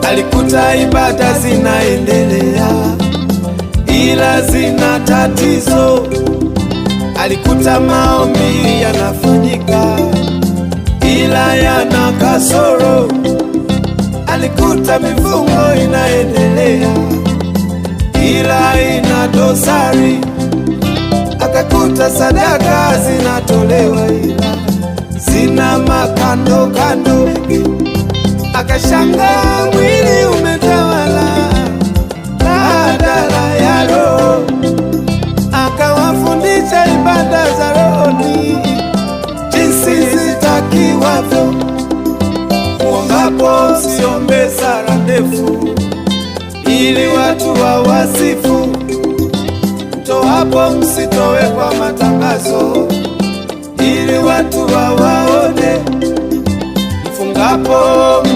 Alikuta ibada zinaendelea ila zina tatizo. Alikuta maombi yanafanyika ila yana kasoro. Alikuta mifungo inaendelea ila ina dosari. Akakuta sadaka zinatolewa ila zina makando kando. Akashangaa mwili umetawala badala ya roho. Akawafundisha ibada za rohoni jinsi zitakiwavyo. Muombapo msiombe sala ndefu, ili watu wawasifu. Mtoapo msitowe kwa matangazo, ili watu wawaone. Mfungapo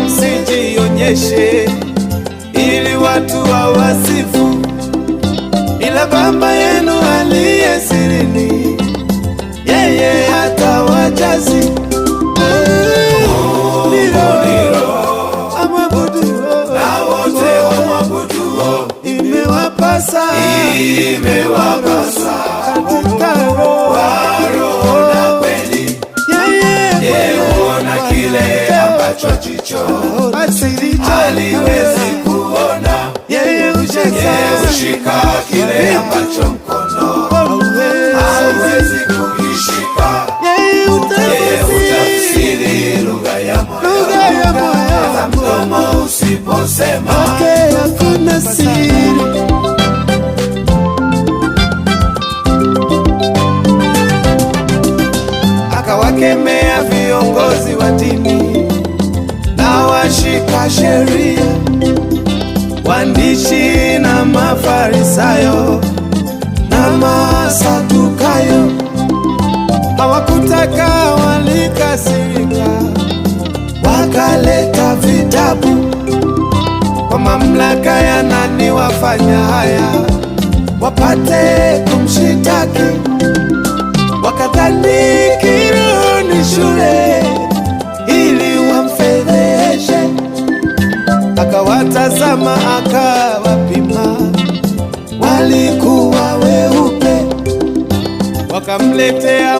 msijionyeshe, ili watu wawasifu, ila Baba yenu aliye sirini, yeye atawajazi. Na wote wamwabuduo Imewapasa, imewapasa katika roho kwa roho na kweli, yeye yeye huona kile ambacho jicho haliwezi kuona, yeye yeye hushika hushika kile ambacho mkono hauwezi kukishika, yeye yeye hutafsiri hutafsiri lugha ya moyo, lugha ya hata moyo mdomo usiposema. Kwake hakuna siri. Akawakemea viongozi wa dini na washika sheria, waandishi na Mafarisayo na Masadukayo. Hawakutaka, walikasirika, wakaleta vitabu kwa mamlaka ya nani wafanya haya, wapate kumshitaki. Wakadhani kiroho ni shule ili wamfedheshe. Akawatazama akawapima, walikuwa weupe, wakamletea